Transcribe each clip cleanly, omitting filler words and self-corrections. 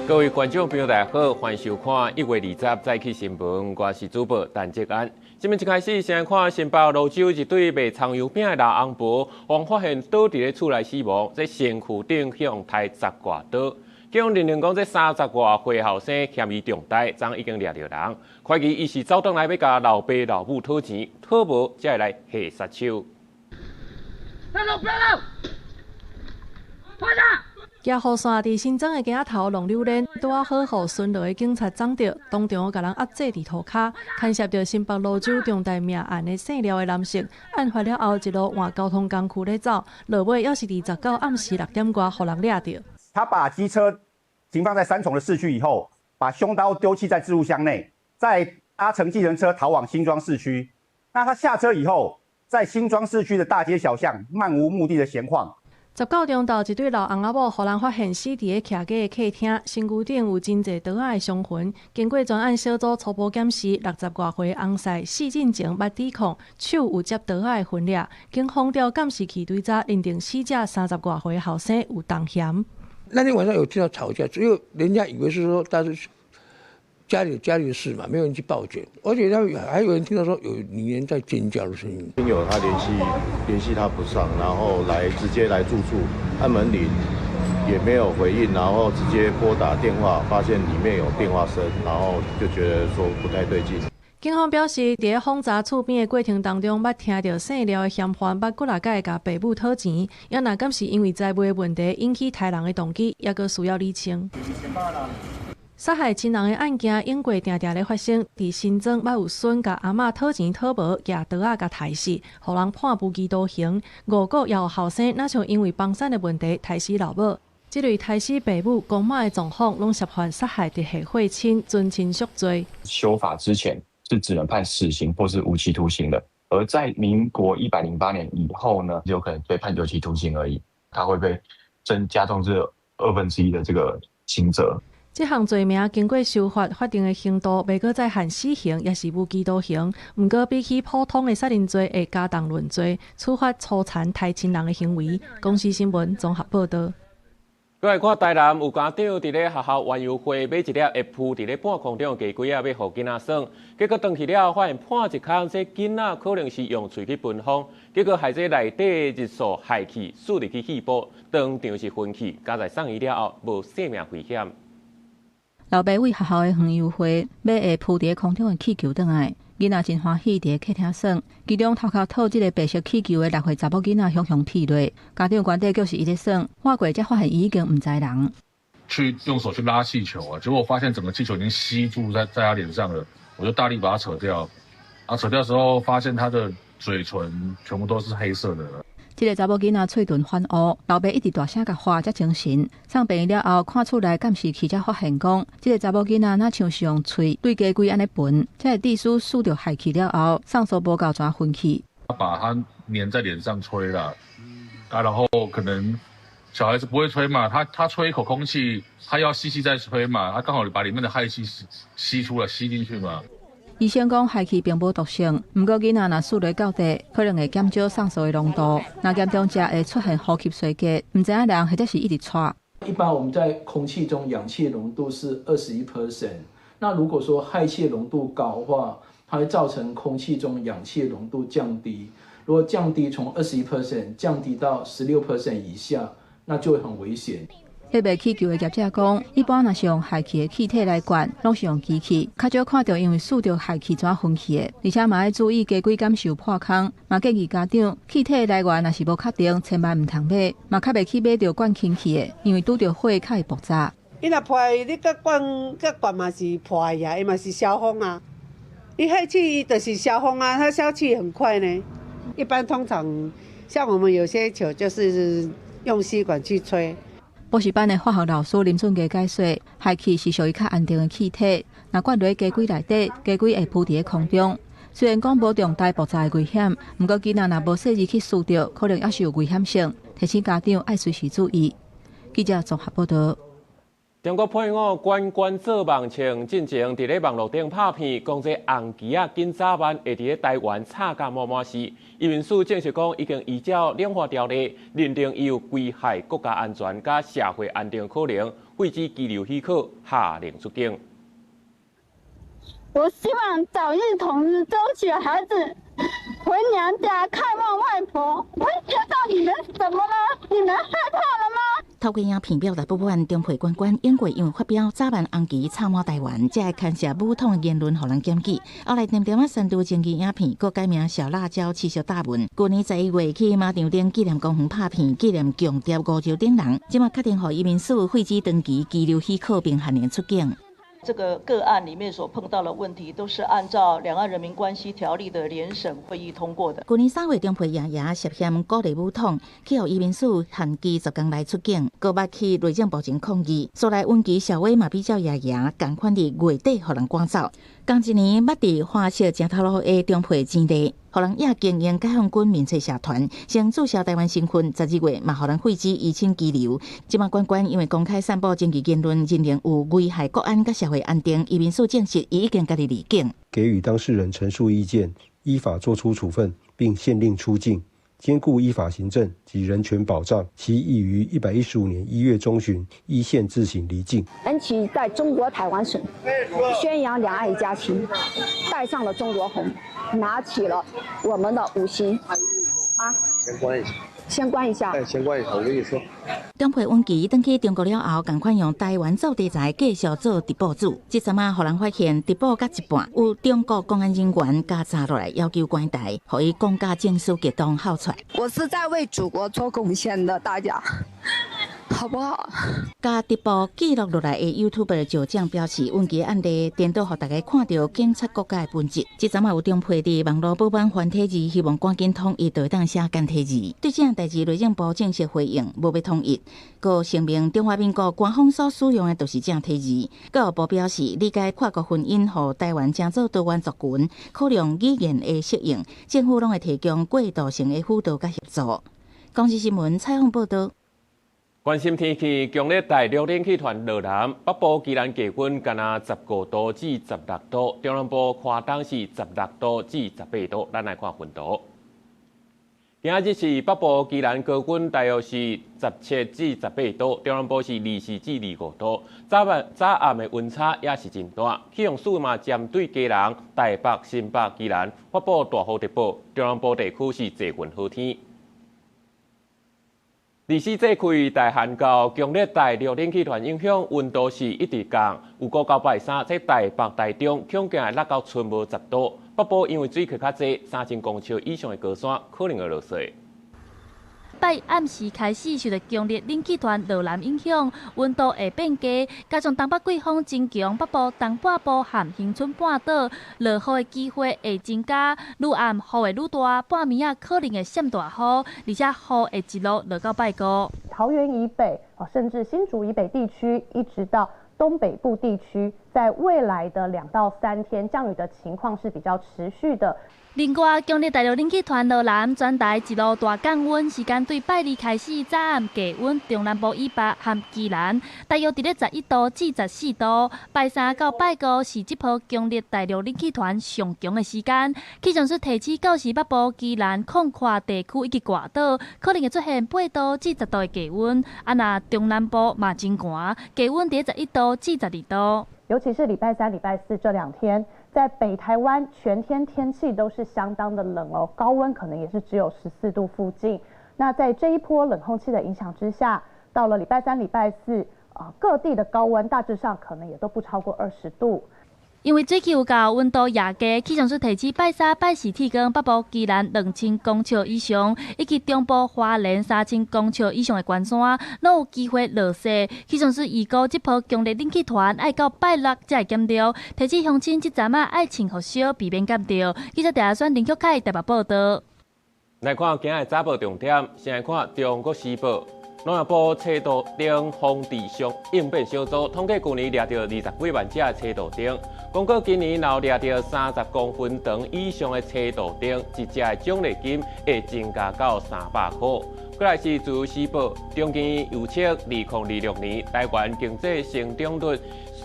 各位觀眾朋友，大家好，歡迎收看1月20早起新聞，我是主播陳哲安。這邊一開始先看新北蘆洲一對賣蔥油餅的老翁婆，予發現倒佇咧厝內死亡，這身軀頂予刣十外刀。警方認定講，這三十外歲後生嫌疑重大，昨已經掠著人，懷疑伊是走轉來欲共老爸老母討錢，討無才會來下殺手。老爸，放下！舉雨傘佇新莊的街仔頭弄榴蓮，拄仔好予巡邏的警察摠著，當場共人壓制佇塗跤，牽涉著新北蘆洲重大命案的姓廖的男性，案發了後一路換交通工具咧走，落尾猶是佇19暗時6點外予人掠著。他把機車停放在三重的市區以後，把兇刀丟棄在置物箱內，再搭乘計程車逃往新莊市區。那他下車以後，在新莊市區的大街小巷漫無目的的閒晃。19中晝，一對老翁仔某予人發現死佇咧徛家的客廳，身軀頂有真濟刀仔的傷痕。經過專案小組初步檢視，60外歲翁婿死進前捌抵抗，手有接刀仔的痕跡。警方調監視器追查，認定死者三十外歲後生有同嫌。那天晚上有聽到吵架，只有人家以為是說，但是家裡的事嘛，沒有人去報警。而且他還有人聽到說有女人在尖叫的聲音。親友他聯繫他不上，然後來直接來住處按門鈴也沒有回應，然後直接撥打電話，發現裡面有電話聲，然後就覺得說不太對勁。警方表示，佇咧訪查厝邊的過程當中，捌聽著姓廖的嫌犯捌幾若擺共爸母討錢，猶若敢是因為財務的問題引起刣人的動機，猶閣需要釐清。殺害親人的案件，永過定定咧發生。佇新莊捌有孫共阿嬤討錢討無，舉刀仔共刣死，予人判無期徒刑。五股也有後生，若像因為房產的問題刣死老母。這類刣死爸母、公媽的狀況，攏涉犯殺害直系血親、尊親屬罪。修法之前是只能判死刑或是無期徒刑的，而在民國108年以後呢，有可能被判有期徒刑而已，他會被增加重至1/2的這個刑責。這項罪名經過修法，法定的刑度袂閣再限死刑，抑是無期徒刑。毋過比起普通的殺人罪，會加重論罪，處罰粗殘刣親人的行為。公視新聞綜合報導。閣來看台南有家長佇咧學校園遊會買一粒會浮佇咧半空中的雞胿仔，欲予囡仔耍，結果轉去了後發現破一空，這囡仔可能是用喙去聞風，結果害這內底熱素氦氣輸入去肺部，當場是昏去，佳哉送醫了後無性命危險。老爸為學校的園遊會買會浮佇咧空中的氣球轉來，囡仔真歡喜佇咧客廳耍。其中頭殼套這个白色氣球的6歲查某囡仔雄雄跌落，家長原底叫是伊咧耍，倚過才發現伊已經毋知人。去用手去拉氣球啊，結果我發現整個氣球已經吸住在他臉上了，我就大力把它扯掉。啊，扯掉的時候發現他的嘴唇全部都是黑色的。這个查某囡仔喙唇反烏，老爸一直大聲共喊才精神。送病院了後，看厝內監視器才發現講，這个查某囡仔若像是用喙對雞胿按呢聞，才會致使吸著氦氣了後，送蘇無夠全昏去。他把它黏在臉上吹啦，啊，然後可能小孩子不會吹嘛，他吹一口空氣，他要吸氣再吹嘛，他剛好把裡面的氦氣吸出來，吸進去嘛。醫生講氦氣並無毒性，毋過囡仔若吸落夠濟，可能會減少送素的濃度。若嚴重者會出現呼吸衰竭，毋知影人或者是一直喘。一般我們在空氣中氧氣濃度是21%，那如果說氦氣濃度高的話，它會造成空氣中氧氣濃度降低。如果降低從21% 降低到16% 以下，那就會很危險。咧賣氣球的業者講，一般若是用氦氣的氣體來灌，攏是用機器，較少看著因為吸著氦氣怎昏去的。而且嘛愛注意雞胿敢受破空，嘛建議家長氣體來源若是無確定，千萬毋通買，嘛較袂去買著灌氫氣的，因為拄著火較會爆炸。伊若破，你閣灌閣灌嘛是破呀，伊嘛是燒風啊。伊氦氣就是燒風啊，它消氣很快呢。一般通常像我們有些球就是用吸管去吹。補習班的化學老師林俊傑解說，氦氣是屬於較安定的氣體，若灌入雞胿內底，雞胿會浮佇咧空中。雖然講無重大爆炸的危險，毋過囡仔若無細膩去吸著，可能猶是有危險性，提醒家長愛隨時注意。記者綜合報導。中國配偶關關做網情，進前佇咧網路頂拍片，講這紅旗仔緊早晚會佇咧台灣插甲滿滿死。移民署證實講，已經依照量化條例認定伊有危害國家安全佮社會安定可能，廢止羈留許可，下令出境。我希望早日統一，爭取孩子回娘家看望外婆。我知道你們怎麼了？你們害怕了嗎？透過影片表達不滿，中配關關永過因為發表早晚紅旗插滿台灣，這个牽涉武統的言論，予人檢舉。後來點點仔刪除爭議影片，閣改名小辣椒持續打文。舊年11月去馬場頂紀念公園拍片，紀念共諜吳釗等人，這馬確定予移民署廢止長期羈留許可，並限令出境。這個個案裡面所碰到的問題，都是按照《兩岸人民關係條例》的聯審會議通過的。舊年3月，中配爺爺涉嫌鼓勵武統，去予移民署限期10天內出境，閣捌去內政部前抗議。所來溫琪小威嘛比較爺爺仝款佇月底予人趕走。仝一年捌佇花色正頭路的中配錢地，予人倚經營解放軍民粹社團，先註銷台灣身份，12月嘛予人廢止依親羈留。這馬關關因為公開散布爭議言論，認定有危害國安佮社會安定，移民署證實伊已經家己離境。給予當事人陳述意見，依法作出處分，並限令出境，兼顧依法行政及人權保障。其已於115年1月中旬依憲自行離境。恩琪在中國台灣省宣揚兩岸一家親，帶上了中國紅，拿起了我們的五星啊！先關一下，先關一下。哎，先關一下，我跟你說。中配溫琪轉去中國了後，仝款用台灣做題材，繼續做直播主。這陣仔予人發現直播到一半，有中國公安人員加閘落來，要求關台，予伊講甲情緒激動，哭出來。我是在為祖國做貢獻的，大家。好不好？共直播記錄落來的 YouTuber 石匠表示，溫琪案例顛倒予大家看著警察國家的本質。這陣仔有中配佇網路報版繁體字，希望趕緊統一，就會當寫簡體字。對這項代誌，內政部正式回應，無欲統一。閣聲明中華民國官方所使用的就是正體字。教育部表示，理解跨國婚姻予台灣成做多元族群，考量語言的適應，政府攏會提供過渡性的輔導佮協助。公視新聞採訪報導。關心天氣，強烈大陸冷氣團落南，北部宜蘭低溫干焦15度至16度，中南部花東是16度至18度。咱來看溫度。今仔日是北部宜蘭高溫大約是17至18度，中南部是24至25度。早晚早暗的溫差也是真大。氣象署嘛針對基隆、台北、新北、宜蘭發布大雨特報，中南部地區是濟雲好天。二十四節氣大寒到強烈大陸冷氣團影響，溫度是一直降。有估到拜三，這台北、台中恐驚會落到賰無10度。北部因為水汽較濟，3000公尺以上的高山可能會落雪。拜一暗時開始受著強烈冷氣團落南影響，溫度會變低，加上東北季風增強，北部東半部和恆春半島落雨的機會會增加。愈暗雨會愈大，半暝仔可能會閃大雨，而且雨會一路落到拜五。桃園以北啊，甚至新竹以北地區，一直到東北部地區，在未來的2到3天，降雨的情況是比較持續的。另外，強烈大陸冷氣團落南，全台一路大降溫，時間對拜二開始，早暗低溫，中南部以北和宜蘭大約佇咧11度至14度。拜三到拜五是這波強烈大陸冷氣團上強的時間。氣象署提醒，到時北部宜蘭廣闊地區以及外島可能會出現8度至10度的低溫。啊，若中南部嘛真寒，低溫佇11度至12度。尤其是禮拜三、禮拜四這兩天，在北台灣全天天氣都是相當的冷哦，高溫可能也是只有14度附近。那在這一波冷空氣的影響之下，到了禮拜三、禮拜四啊，各地的高溫大致上可能也都不超過20度。因為水汽有夠，溫度也低，氣象署提醒拜三、拜四天光，北部宜蘭2000公尺以上，以及中部花蓮3000公尺以上的懸山，攏有機會落雪。氣象署預估這波強烈冷氣團愛到拜六才會減弱，提醒鄉親這陣仔愛穿厚少，避免感著。記者鄭選林旭凱台北報導。來看今仔日早報重點，先來看《中國時報》。農業部車道燈防治上應變小組統計，舊年掠著20幾萬隻車道燈。講過今年若掠著30公分長以上的車道燈，一隻的獎勵金會增加到300塊。過來是《自由時報》，中經預測2026年台灣經濟成長率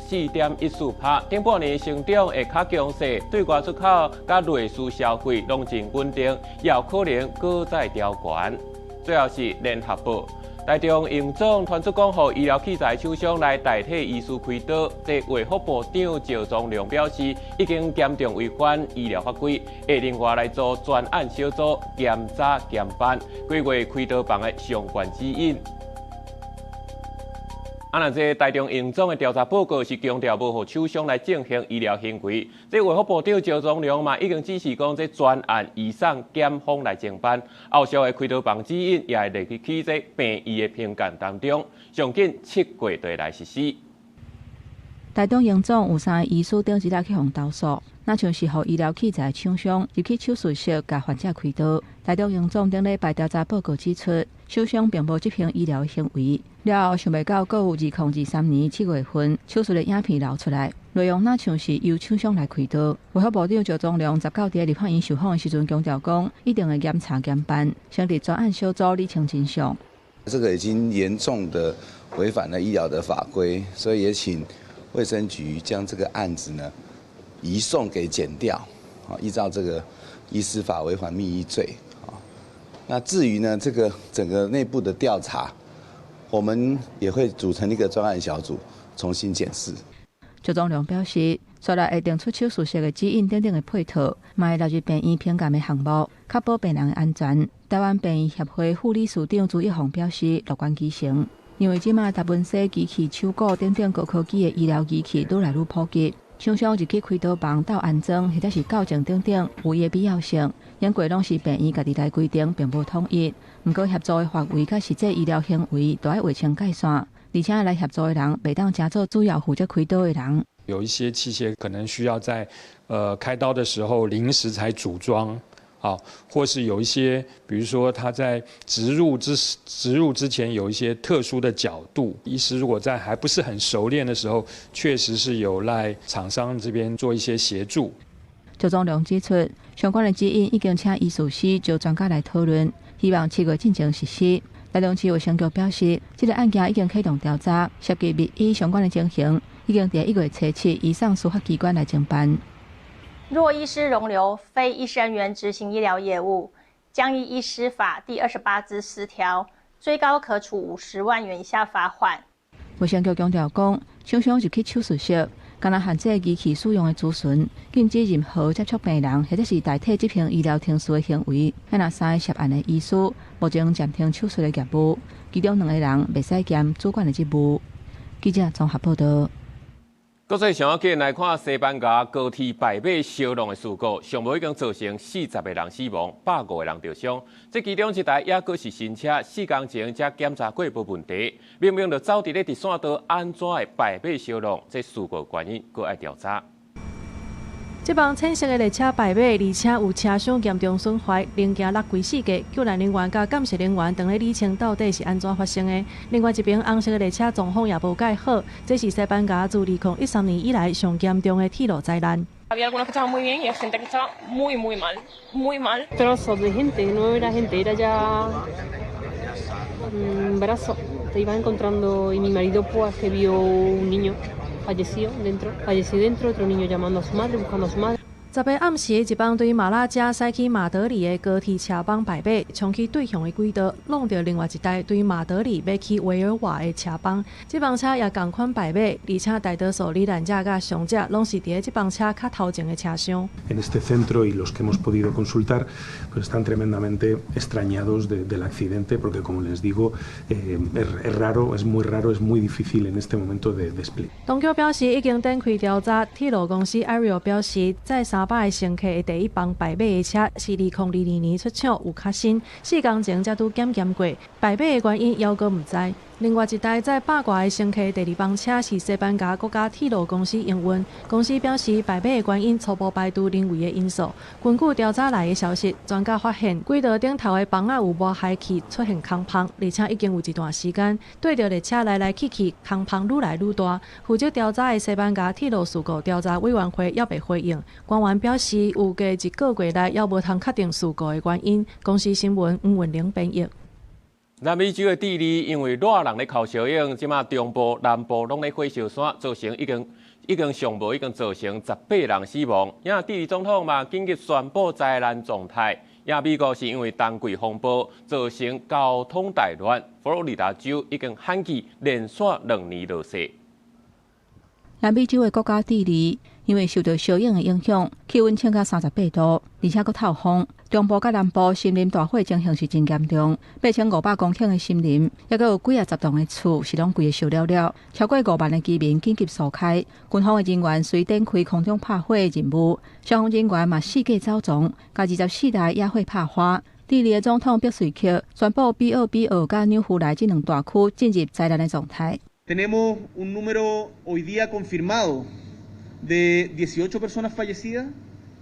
4.14%，頂半年成長會較強勢，對外出口佮內需消費攏真穩定，也有可能閣再調懸。最後是《聯合報》。台中榮總傳出講，予醫療器材廠商來代替醫師開刀。這衛福部長趙宗龍表示，已經嚴重違反醫療法規，會另外來組專案小組嚴查嚴辦，規劃開刀房的相關指引。啊，若這台中榮總的調查報告是強調無予廠商來進行醫療行為，這衛福部長趙宗龍嘛已經指示講，這專案移送檢方來偵辦，後續的開刀房指引也會列入去這病院的評鑑當中，上緊7月就會來實施。台中榮總有三个醫師頂一日去予投訴，若像是予醫療器材廠商入去手術室共患者開刀。台中榮總頂禮拜調查報告指出，廠商並無執行醫療行為。了後想袂到，閣有2023年7月份手術的影片流出來，內容若像是由廠商來開刀。衛福部長趙宗龍19佇立法院受訪的時陣強調講，一定會嚴查嚴辦，成立專案小組理清真相。這個已經嚴重的違反了醫療的法規，所以也請衛生局將這個案子呢移送給檢調，依照這個醫師法違反秘醫罪。那至於呢這個整個內部的調查，我們也會組成一個專案小組重新檢視。趙宗龍表示，煞來會定出手術室的指引等等的配套，嘛會納入病院評鑑的項目，確保病人的安全。台灣病院協會副理事長朱一宏表示，樂觀其成。因為這馬達文西機器手鼓等等高科技的醫療儀器愈來愈普及，廠商入去開刀房鬥安裝或者是校正等等，有伊的必要性。因過攏是病院家己來規定，並無統一。毋過協助的範圍佮實際醫療行為都愛劃清界線，而且來協助的人袂當成做主要負責開刀的人。有一些器械可能需要在開刀的時候臨時才組裝。好，或是有一些，比如說他在植入之前有一些特殊的角度，醫師如果在還不是很熟練的時候，確實是有賴廠商這邊做一些協助。趙宗龍指出，相關的指引已經請醫術師招專家來討論，希望7月進前實施。台中市衛生局表示，這個案件已經啟動調查，涉及密醫相關的情形，已經佇1月初7移送司法機關來偵辦。若醫師容留非醫事人員執行醫療業務，將依醫師法第28之4條，最高可處50萬元以下罰款。衛生局強調講，廠商入去手術室，敢若限制機器使用的資訊，禁止任何接觸病人或者是代替執行醫療程序的行為。若三個涉案的醫師目前暫停手術的業務，其中兩個人袂使兼主管的職務。記者綜合報道。國際上要緊來看西班牙高鐵敗馬燒弄的事故，上無已經造成40個人死亡，150個人著傷。這其中一台抑閣是新車，4工前才檢查過無問題，明明就走佇咧直線道，按怎會敗馬燒弄？這事故原因閣愛調查。這班淺色的列車敗馬，而且有車廂嚴重損壞，零件落規四界。救援人員佮鑑識人員當咧理清到底是按怎發生的。另外一邊紅色的列車狀況也無蓋好，這是西班牙自2013年以來上嚴重的鐵路災難。 Había algunos que estaban muy bien y gente que estaba muy, muy mal, muy mal. Trozos de gente, no era gente, era ya un brazo. Te iba encontrando y mi marido pues que vio un niño fallecido dentro, otro niño llamando a su madre, buscando a su madre. 10日暗時，一班對馬拉加駛去馬德里的高鐵車幫敗馬，衝去對向的軌道，挵著另外一台對馬德里欲去維爾瓦的車幫。這班車也仝款敗馬，而且大多數罹難者佮傷者攏是佇咧這班車較頭前的車廂。 En este centro y los que hemos podido consultar, pues están tremendamente extrañados del accidente, porque como les digo, es raro, es muy raro, es muy difícil en este momento de explicar. 當局表示已經展開調查，鐵路公司 Iryo 表示，載300個乘客的第一班敗馬的車是2022年出廠，有較新，4工前才拄檢驗過，敗馬的原因猶閣毋知。另外一台載100外個乘客的第二班車是西班牙國家鐵路公司營運，公司表示敗馬的原因初步排除人為的因素。根據調查來的消息，專家發現軌道頂頭的枋仔有抹氦氣出現空縫，而且已經有一段時間對著列車來來去去，空縫愈來愈大。負責調查的西班牙鐵路事故調查委員會猶未回應，官員表示預計一個月內猶無通確定事故的原因。公視新聞吳文玲編譯。南美洲的智利因為熱人咧哭相應，這馬中部、南部攏咧火燒山，造成已經上無已經造成18人死亡。𪜶智利總統嘛緊急宣布災難狀態，也美國是因為冬季風暴造成交通大亂，佛羅里達州已經旱季連續2年落雪。南美洲的國家智利，因為受到燒湧的影響，氣溫升到38度，而且閣透風。中部佮南部森林大火情形是真嚴重，8500公頃的森林，猶閣有幾仔十棟的厝是攏規个燒了了，超過5萬的居民緊急疏開。軍方的人員隨展開空中拍火的任務，消防人員嘛四界走傱，共24台野火拍花。智利的總統碧瑞克宣布，比奧比奧佮紐夫萊這兩大區進入災難的狀態。 Tenemos un número hoy día confirmado de 18 personas fallecidas,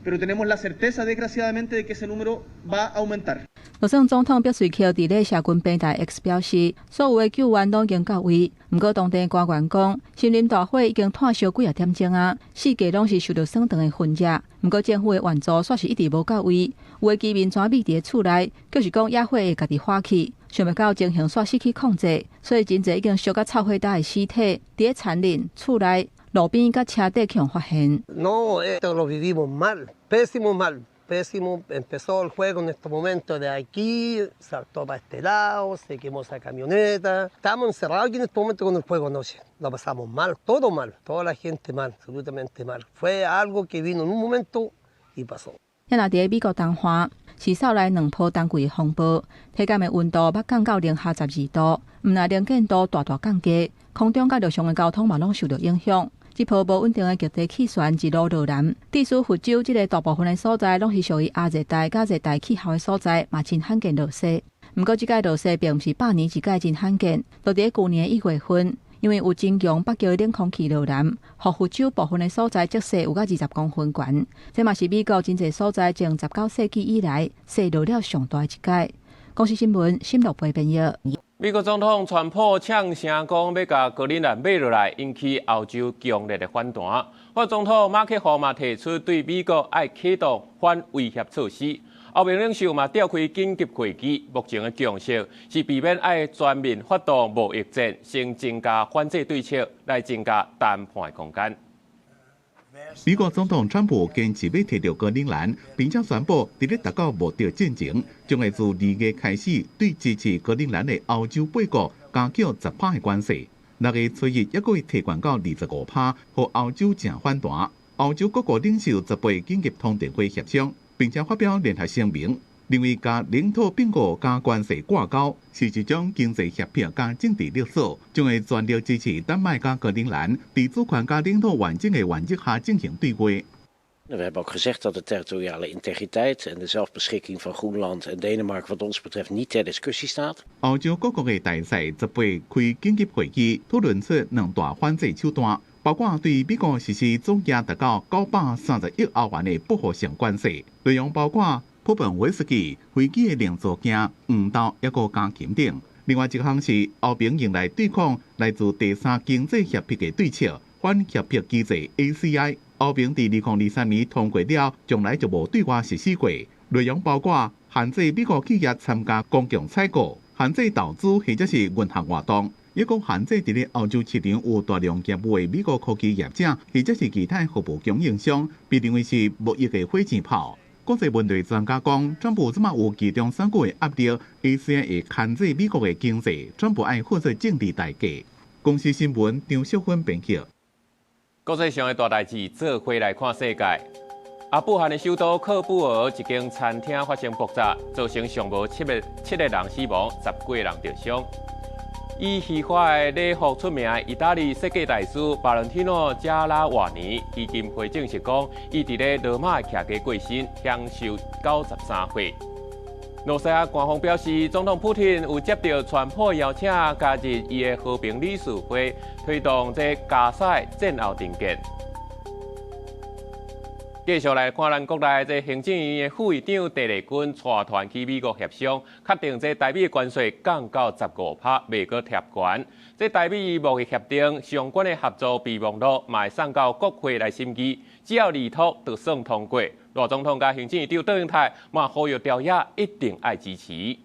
pero tenemos la certeza, desgraciadamente, de que ese número va a aumentar. 就算總統碧瑞克佇咧社群平台 X 表示，所有的救援攏已經到位，毋過當地官員講，森林大火已經湠燒幾仔點鐘啊，四界攏是受著酸腸的熏熱。毋過政府的援助煞是一直無到位，有的居民跩覕佇咧厝內，就是講野火會家己發起，想袂到情形煞失去控制，所以真濟已經燒甲臭火焦的屍體，佇咧田裡、厝內、路邊佮車底予發現。 No, esto lo vivimos mal, pésimo mal, pésimo. Empezó el fuego en este momento de aquí, saltó para este lado, se quemó esa camioneta. Estamos encerrados aquí en este momento con el fuego anoche. Lo pasamos mal, todo mal, toda la gente mal, absolutamente mal. Fue algo que vino en un momento y pasó. 啊若佇咧美國東岸，是掃來兩波冬季的風暴，體感的溫度捌降到零下12度，毋但能見度大大降低，空中佮陸上的交通嘛攏受著影響。這波無穩定的極地氣旋一路落南，致使佛州這个大部分的所在攏是屬於亞熱帶佮熱帶氣候的所在，嘛真罕見落雪。毋過這擺落雪並毋是百年一擺真罕見，就佇咧舊年1月份，因為有真強北極的冷空氣落南，予佛州部分的所在積雪有到20公分懸。這嘛是美國真濟所在從19世紀以來雪落了上大的一擺。公視新聞沈樂培編譯。美國總統川普嗆聲講欲共格陵蘭買落來，引起歐洲強烈的反彈。法總統馬克宏嘛提出對美國愛啟動反威脅措施。歐盟領袖嘛召開緊急會議，目前的共識是避免愛全面發動貿易戰，先增加反制對策來增加談判空間。美國總統川普堅持欲提著格陵蘭，並且宣布佇咧達到目的進前，將會自2月開始對支持格陵蘭的歐洲八國加繳10趴的關稅。6月初1抑閣會提懸到25趴，予歐洲誠反彈。歐洲各國領袖18緊急通電話協商，並且發表聯合聲明，認為共領土併購佮關稅掛鈎是一種經濟脅迫佮政治勒索，將會全力支持丹麥佮格陵蘭佇主權佮領土完整的原則下進行對話。 We hebben ook gezegd dat de territoriale integriteit en de zelfbeschikking van Groenland en Denemarken wat ons betreft niet ter discussie staat. 歐洲各國的大使18開緊急會議，討論出兩大反制手段，包括對美國實施總額達到930億歐元的報復性關稅，內容包括波本威士忌、飛機的零組件、黃豆，抑閣鋼琴等。另外一項是歐盟用來對抗來自第三經濟脅迫的對策——反脅迫機制 ACI。歐盟佇2023年通過了，從來就無對外實施過。內容包括限制美國企業參加公共採購、限制投資或者是銀行活動，抑閣限制佇咧歐洲市場有大量業務的美國科技業者或者是其他服務供應商，被認為是貿易的火箭炮。國際問題專家講，川普這馬有期中選舉的壓力，ACI 會牽制美國的經濟，川普愛付出政治代價。公視新聞張淑芬編輯。國際上的大代誌，做伙來看世界。阿富汗的首都喀布爾一間餐廳發生爆炸，造成上無七個人死亡，十幾個人著傷。以虛華的禮服出名的意大利設計大師巴倫天諾·加拉瓦尼，基金會證實講，伊佇咧羅馬的徛家過身，享壽93歲。羅西亞官方表示，總統普廷有接著川普邀請，加入伊的和平理事會，推動這加沙的戰後重建。繼續來看咱國內這行政院的副院長鄭麗君帶團去美國協商，確定這台美關稅降到15趴，袂閣疊懸。這台美貿易協定相關的合作備忘錄，嘛會送到國會來審議，只要厘妥就算通過。賴總統佮行政院長卓榮泰嘛呼籲朝野一定愛支持。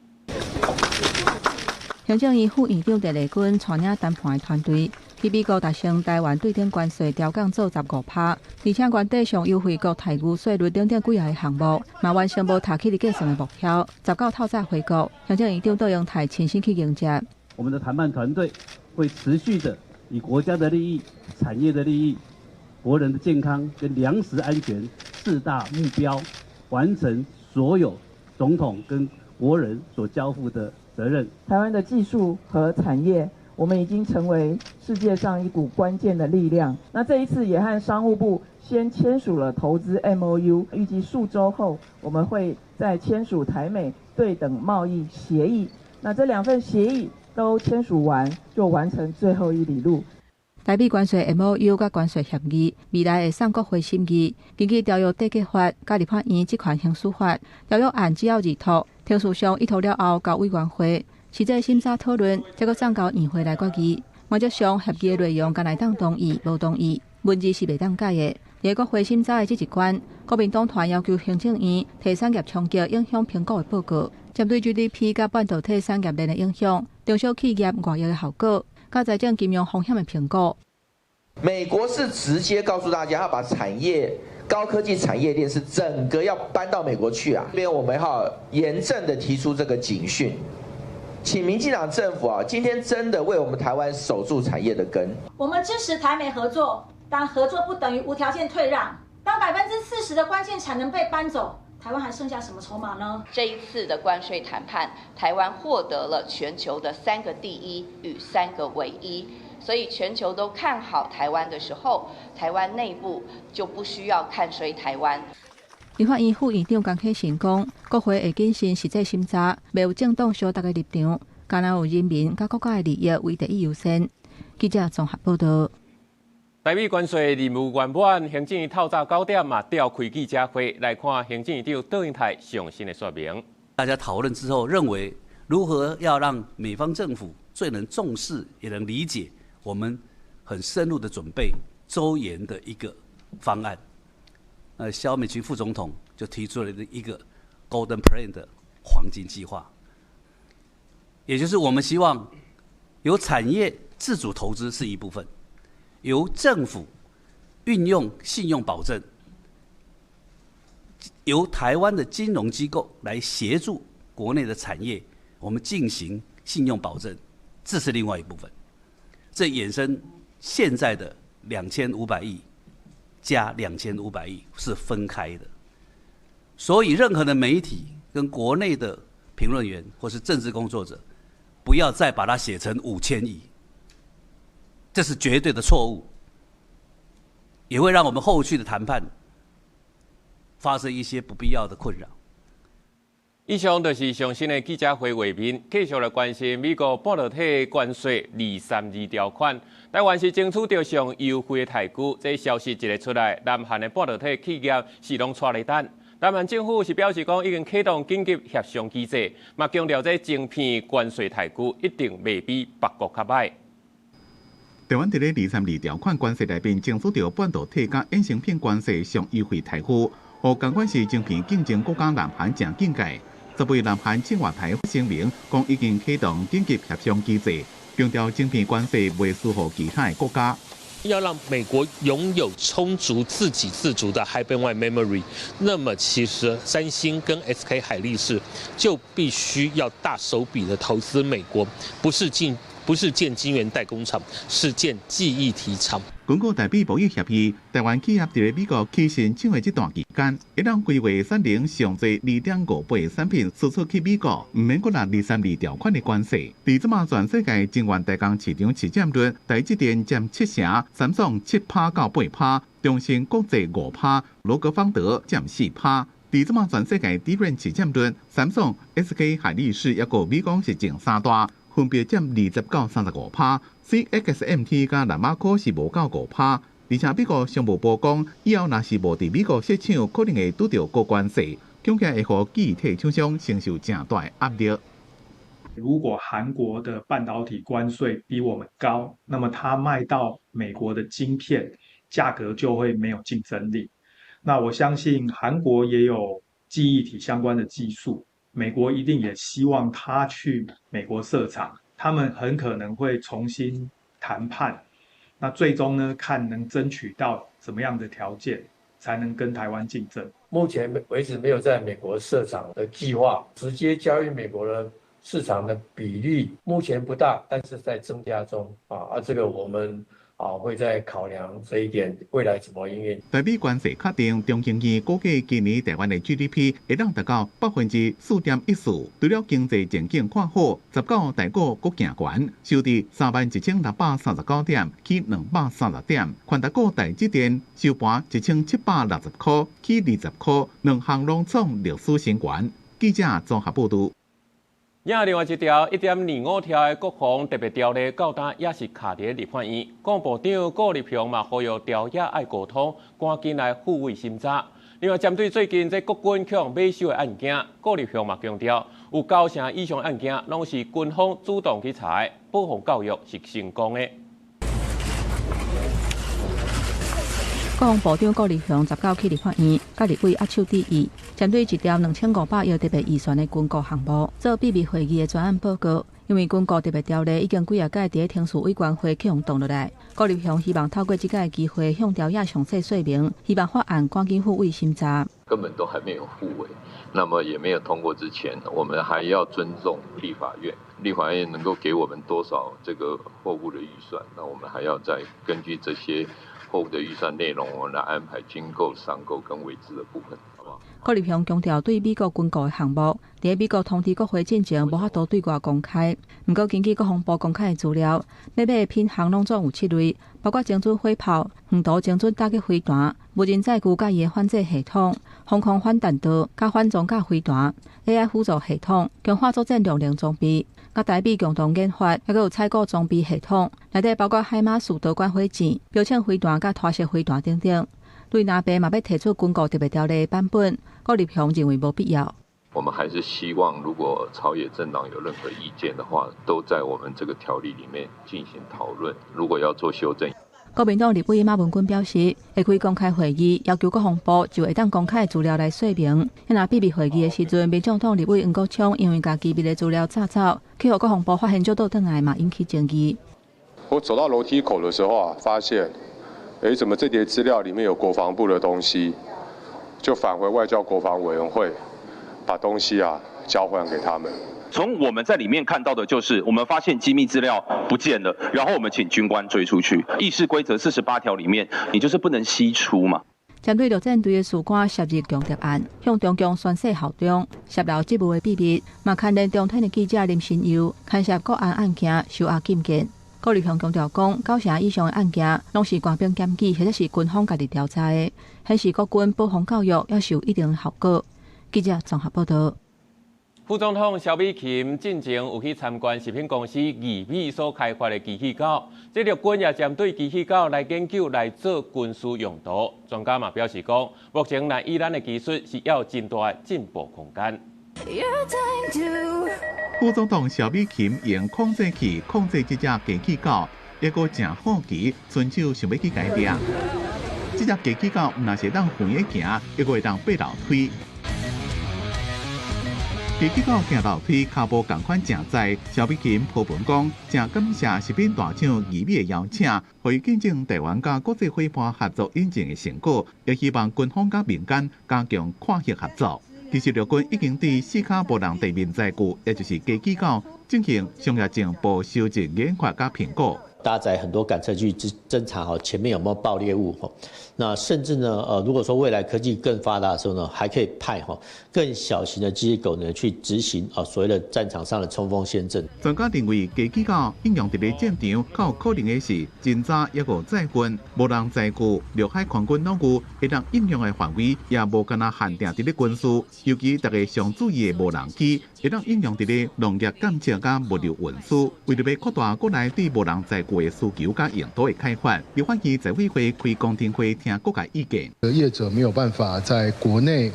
行政院副院長鄭麗君帶領談判的團隊，去美國達成台灣對等關稅調降做15%，而且原底上優惠國待遇稅率等等幾个項目，嘛完成無提起佇計算的目標。19透早回國，行政院長卓榮泰親身去迎接。我們的談判團隊會持續的以國家的利益、產業的利益、國人的健康跟糧食安全四大目標，完成所有總統跟國人所交付的責任。台灣的技術和產業，我們已經成為世界上一股關鍵的力量。那這一次也和商務部先簽署了投資 MOU，預計數週後我們會再簽署台美對等貿易協議。那這兩份協議都簽署完，就完成最後一里路。台美關稅 MOU 佮關稅協議未來會送國會審議。根據條約締結法、佮立法院職權行使法，條約案只要入托，程序上委託了後交委員會實際審查討論，才閣送交院會來決議。原則上協議的內容，敢會當同意，無同意，文字是袂當改的。佇國會審查的這一關，國民黨團要求行政院提產業衝擊影響評估的報告，針對 GDP 佮半導體產業鏈的影響、中小企業外溢的效果、佮財政金融風險的評估。美國是直接告訴大家，要把產業高科技產業鏈是整個要搬到美國去啊！這邊我們哈嚴正的提出這個警訊，請民進黨政府啊，今天真的為我們台灣守住產業的根。我們支持台美合作，但合作不等於無條件退讓。當40%的關鍵產能被搬走，台灣還剩下什麼籌碼呢？這一次的關稅談判，台灣獲得了全球的3個第一與3個唯一。所以全球都看好台灣的時候，台灣內部就不需要看衰台灣。立法院副院長江啟臣講，國會會謹慎實際審查，袂有政黨相沓的立場，敢若有人民佮國家的利益為第一優先。記者綜合報道。台美關稅任務圓滿，行政院透早9點嘛召開記者會來看行政院長卓榮泰上新的說明。大家討論之後，認為如何要讓美方政府最能重視，也能理解我們很深入的準備周延的一個方案。蕭美琴副總統就提出了一個 Golden Plan 的黃金計劃，也就是我們希望由產業自主投資是一部分，由政府運用信用保證，由台灣的金融機構來協助國內的產業，我們進行信用保證，這是另外一部分。這衍生現在的2500億加2500億是分開的，所以任何的媒體跟國內的評論員或是政治工作者，不要再把它寫成5000億，這是絕對的錯誤，也會讓我們後續的談判發生一些不必要的困擾。以上就是上新的記者會畫面，繼續來關心美國半導體關稅232條款，台灣是爭取著上優惠的待遇。這消息一个出來，南韓的半導體企業是攏掣咧等。南韓政府是表示講已經啟動緊急協商機制，嘛強調這晶片關稅待遇一定袂比別國較䆀。台灣佇咧232條款關稅內面爭取著半導體佮衍生品關稅上優惠待遇，予仝款是晶片競爭國家南韓誠警戒。十位南韓青瓦台聲明講已經啟動緊急協商機制，強調晶片關稅袂輸予其他的國家。要讓美國擁有充足自給自足的 High Bandwidth Memory，那麼其實三星跟 SK 海力士就必須要大手筆的投資美國，不是建晶圓代工廠，是建記憶體廠。根據台美貿易協議，台灣企業佇咧美國起申請的這段期間，會當規劃產能上濟2.58的產品輸出去美國，毋免閣納232條款的關稅。佇這馬全世界晶圓代工市場市佔率，台積電佔7成，三星7%到8%，中芯國際5%，羅格方德佔4%。佇這馬全世界 DRAM 市佔率，三星、SK 海力士抑閣美光是前三大。分別佔20到35%，CXMT 佮南亞科是無到5%，而且美國商務部講，以後若是無佇美國設廠，可能會拄著高關稅，恐驚會予記憶體廠商承受誠大的壓力。如果韓國的半導體關稅比我們高，那麼它賣到美國的晶片價格就會沒有競爭力。那我相信韓國也有記憶體相關的技術。美國一定也希望他去美國設廠，他們很可能會重新談判。那最終呢，看能爭取到怎麼樣的條件，才能跟台灣競爭。目前為止沒有在美國設廠的計劃，直接交易美國的市場的比例目前不大，但是在增加中啊，這個我們會再考量這一點，未來怎麼營運。台美關稅確定，中研院估計今年台灣的 GDP 會當達到4.14%，除了經濟前景看好，19台股閣行懸，收佇31,639點，起230點。權值股台積電收盤1,760塊，起20塊，兩項攏創歷史新高。記者綜合報導。另外一條1.25兆的國防特別條例，到今也是卡佇立法院。國防部長顧立雄嘛呼籲朝野愛溝通，趕緊來復委審查。另外，針對最近這國軍予買收的案件，顧立雄嘛強調，有9成以上案件攏是軍方主動去查的，保防教育是成功的。國防部長顧立雄19去立法院，佮立委握手致意，針對一條2500億特別預算的軍購項目做秘密會議的專案報告。因為軍購特別條例已經幾仔擺佇咧程序委員會予人擋落來，顧立雄希望透過這個機會向朝野詳細說明，希望法案趕緊復委審查。根本都還沒有復委，那麼也沒有通過之前，我們還要尊重立法院，立法院能夠給我們多少這個貨物的預算，那我們還要再根據這些貨物的預算內容，我們來安排軍購、商購跟委資的部分，好不好？顧立雄強調，對美國軍購的項目，佇美國通知國會進前無法度對外公開。毋過，根據國防部公開的資料，欲買的品項攏總有7類，包括精準火炮、遠途精準打擊飛彈、無人載具佮伊的反制系統、防空反彈道、佮反裝甲飛彈、AI 輔助系統、強化作戰量能裝備、佮台美共同研發，猶閣有採購裝備系統，內底包括海馬斯導管火箭、標槍飛彈佮拖式飛彈等等。對藍白嘛欲提出軍購特別條例版本，顧立雄認為無必要。我們還是希望，如果朝野政黨有任何意見的話，都在我們這個條例裡面進行討論。如果要做修正，國民黨立委馬文君表示，會開公開會議，要求國防部就會當公開的資料來說明。若秘密會議的時陣，民眾黨立委黃國昌因為共機密的資料炸走，去予國防部發現就倒轉來嘛，引起爭議。我走到樓梯口的時候啊，發現，怎麼這疊資料裡面有國防部的東西？就返回外交國防委員會，把東西啊交還給他們。從我們在裡面看到的就是，我們發現機密資料不見了，然後我們請軍官追出去。議事規則48條裡面，你就是不能悉出嘛。針對陸戰隊的士官涉入共諜案，向中共宣誓效忠，泄露職務的秘密，嘛牽連中天的記者林新佑，牽涉國安案件受壓禁見。顧立雄強調講，9成以上的案件攏是官兵檢舉或者是軍方家己調查的，顯示國軍保防教育猶是有一定的效果。記者綜合報道。副總統蕭美琴進前有去參觀食品公司義美所開發的機器狗，這陸軍也針對機器狗來研究來做軍事用途。專家嘛表示講，目前來以咱的技術是猶有真大的進步空間。副總統蕭美琴用控制器控制這隻機器狗，猶閣誠好奇，伸手想欲去共掠。這隻機器狗毋但是會當遠的行，猶閣會當爬樓梯。機器狗行樓梯，跤步仝款誠載。蕭美琴鋪文講，誠感謝食品大廠義美的邀請，予伊見證台灣佮國際夥伴合作引進的成果，也希望軍方佮民間加強跨域合作。其實陸軍已經對四跤無人地面載具，也就是機器狗，進行商業情報收集、研發佮評估。搭載很多感測器去偵查哈前面有沒有爆裂物哈，那甚至呢如果說未來科技更發達的時候呢，還可以派哈更小型的機器狗呢去執行啊所謂的戰場上的衝鋒陷陣。專家認為，機器狗應用佇咧戰場，較有可能的是偵查抑閣載運，無人載具、陸海空軍攏有，會當應用的範圍也無干焦限定佇咧軍事，尤其大家上注意的無人機，會當應用佇咧農業監測佮物流運輸。為著欲擴大國內對無人載具的需求佮用途的開發，立法院財委會開公聽會聽各界意見。業者沒有辦法在國內，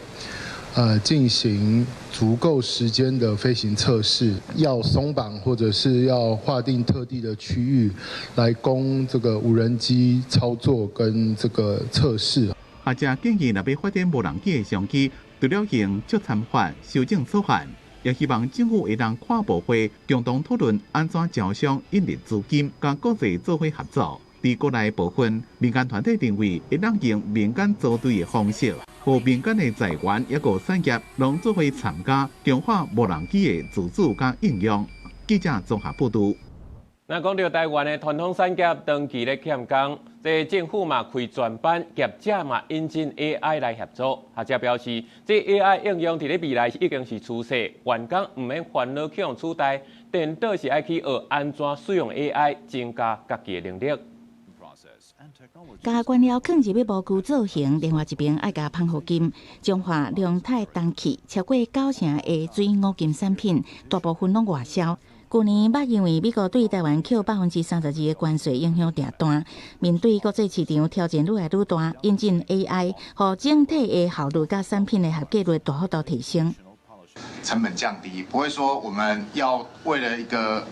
進行足夠時間的飛行測試，要鬆綁或者是要劃定特定的區域來供這個無人機操作跟這個測試。學者建議，若欲發展無人機的商機，除了用酌參法修正草案，也希望政府會當跨部會共同討論按怎招商引入資金，佮國際做伙合作。佇國內部分，民間團體認為會當用民間組隊的方式，予民間的財源抑閣產業，攏做伙參加強化無人機的自主佮應用。記者綜合報導。那講到台灣的傳統產業長期咧欠工，這政府嘛開專班，業者嘛引進 AI 來協助。學者表示，這 AI 應用佇咧未來已經是趨勢，員工毋免煩惱去予取代，顛倒是愛去學按怎使用 AI，增加家己的能力。共原料囥入去模具造型，另外一邊愛共噴合金。彰化龍泰重汽超過九成的水五金產品，大部分攏外銷。舊年捌因為美國對台灣扣32%的關稅影響訂單，面對國際市場挑戰愈來愈大，引進 AI，予整體的效率佮產品的合格率大幅度提升。成本降低，不會說我們要為了一個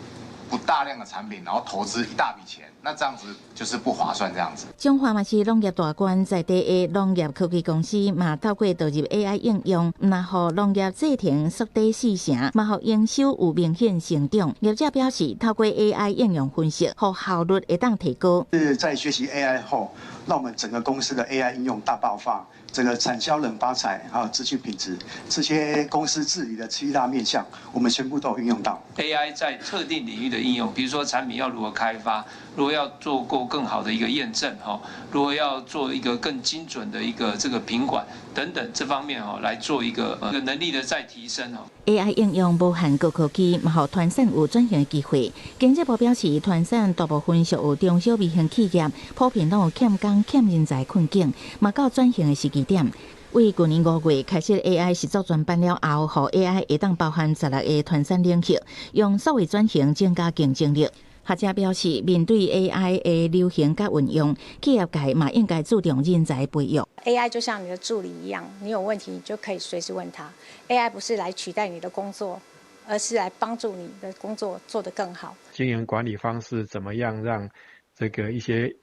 不大量的產品，然後投資一大筆錢，那這樣子就是不划算。這樣子。彰化嘛是農業大縣，在地的農業科技公司嘛透過導入 AI 應用，毋但予農業製程縮短四成，嘛予營收有明顯成長。業者表示，透過 AI 應用分析，予效率會當提高。是在學習 AI 後，讓我們整個公司的 AI 應用大爆發，整個產銷人發財，還有資訊品質，這些公司治理的七大面向，我們全部都有運用到。 AI 在特定領域的應用，比如說產品要如何開發，如何要做過更好的一個驗證，哈，如何要做一個更精準的一個這個品管等等這方面，哈，來做一個能力的再提升，哈。 AI 應用無限高科技，嘛予傳產有轉型的機會。經濟部表示，傳產大部分屬於中小微型企業，普遍攏有欠工、欠人才困境，嘛到轉型的時機點。為舊年5月開設 AI 實作專班了後，予 AI 會當包含16個傳產領域，用數位轉型增加競爭力。學者表示，面對 AI 的流行佮運用，企業界嘛應該注重人才培育。 AI 就像你的助理一樣，你有問題你就可以隨時問他。AI 不是來取代你的工作，而是來幫助你的工作做得更好。經營管理方式怎麼樣讓這個一些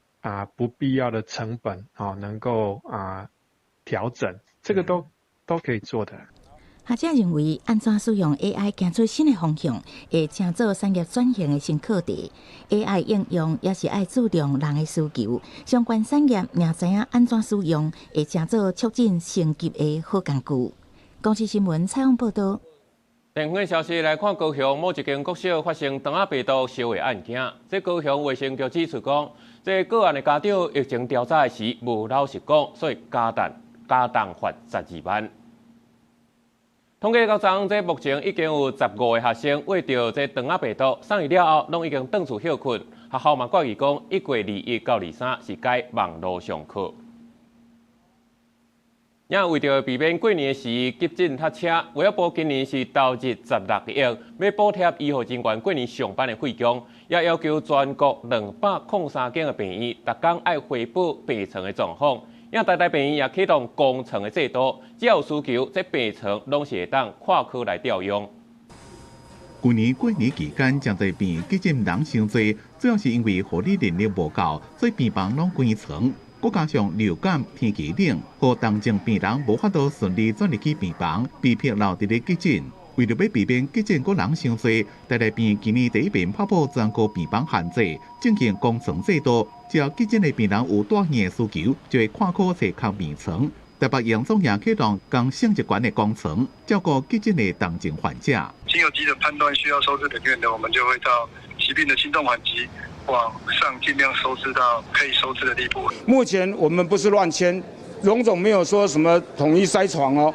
不必要的成本能夠調整，這個都可以做的。學者認為，按怎使用 AI 行出新的方向，會成做產業轉型的新課題。AI 應用也是愛注重人的需求，相關產業若知影按怎使用，會成做促進升級的好工具。公視新聞採訪報導。電訊消息來看，高雄某一間國小發生腸仔病毒燒的案件。這高雄衛生局指出講，這個案的家長疫情調查時無老實講，所以加重罰12萬。統計到昨，這目前已經有15個學生秽著這腸仔病毒，送醫了後，攏已經轉厝歇睏。學校嘛決議講，1月21到23是改網路上課。也為著避免過年時急診塞車，衛福部今年是投入16億，欲補貼醫護人員過年上班的費用，也要求全國203間的病院，逐工愛匯報病床的狀況。也台大病院也啟動公床的制度，只要有需求，這病床攏是會當跨科來調用。舊年過年期間，誠濟病院急診人傷濟，主要是因為護理人力無夠，所以病房攏關床。閣加上流感天氣冷，予重症病人無法度順利轉入去病房，被迫留佇咧急診。為著欲避免急診閣人傷濟，台大病院今年第一遍拍破全國病房限制，進行公床制度。只要急診的病人有住院的需求，就會跨科揣空病床。台北榮總也啟動共性質懸的公床，照顧急診的重症患者。經由急診判斷需要收治人員的，我們就會到疾病的輕重緩急往上盡量收治到可以收治的地步。目前我們不是亂簽，榮總沒有說什麼統一塞床哦。